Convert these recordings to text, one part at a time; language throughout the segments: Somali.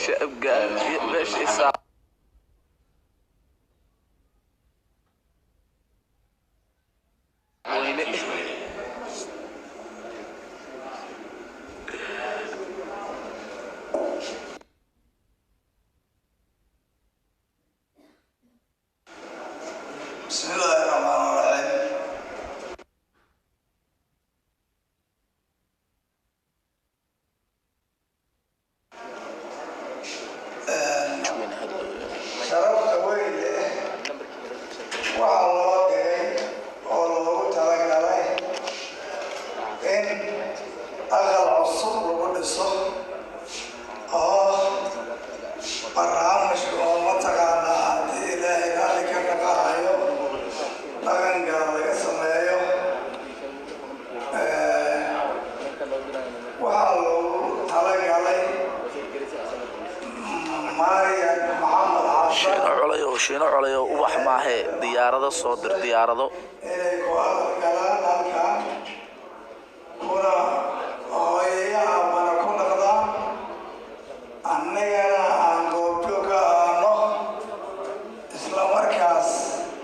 Beesha Abgaal iyo beesha Isaaq. Weyne. بسم الله الرحمن الرحيم. Sharafta weyn leh waxaa loo dhigay oo loogu talagalay in aqal cusub lagu dhiso oo barnaamij oo mataqaanaa haddii Ilaahay raalli ka dhaqahayo dhaqan gaar laga sameeyo. Waxaa loogu talagalay Marian Maxamed Xasan Shiino colayo, Shiino colayo, ubax maahee, diyaarado soo dir, diyaarado. Inay ku aqal galaan halkan, kuna hooyayaha bana ku dhaqdaan, annagana aan goobjoog ka ahaano isla markaas.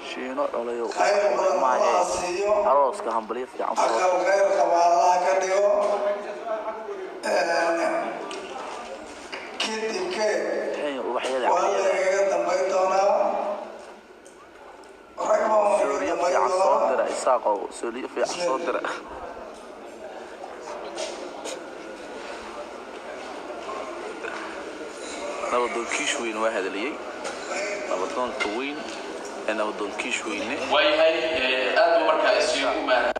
Shiino colayo, Khayr ubax badan maahee, Allah siiyo. Arooska hambalyo fiican soo Aqal khayr qaba Allah ka dhigo. Kadibkee Kenya ubaxyada waa caliyada. Lagaga dambayn doonaa, rag baa kaga Sooriyo dambayn fiican soo doonaa. dira, Isaaqow, sooriyo fiican soo dira. Nabadoon Kiish Weyn waa hadaliyey, nabadoonka weyn ee nabadoon Kiish Weyne. Waayahay, aad buu markaasi u mahadsan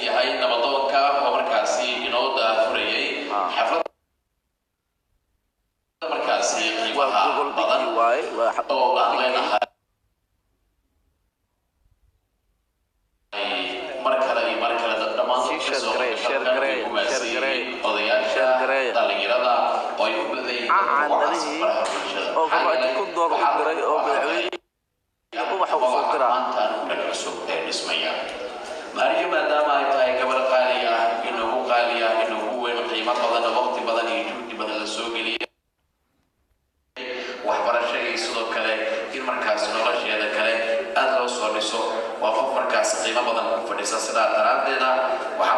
yahay nabadoonka oo markaasi inoo daafurayay xafladda markaasi Waa qiimaha gogol badan dhigii waaye, waa oo aan gogol dhigii. leenahay mar kale iyo mar kale dhammaan Sii dadka share soo gareeya, share qaybgalka gareeya, ay ku share mahadsan gareeya, yihiin odayaasha share gareeya. dhalinyarada oo ay u badan yihiin dadka Cacaan ku caansan dhalihii baraha bulshada. oo Maxaa farmaajo yeelay $1000 u waxaa diray oo ku madaxweyne ubaxa u soo magaca diraa. Maanta dhan cusub ee dhismaya Maariyo, maadaama ay tahay gabar qaali ah, inoogu qaali ah, inoogu weyn, qiimo badan, waqti badan iyo juhdi badan la soo geliyay waxbarasho iyo sidoo kale in markaas nolosheeda kale aada loo soo dhiso, waa qof markaas qiimo badan ku fadhisa. Sidaa daraaddeeda waxaa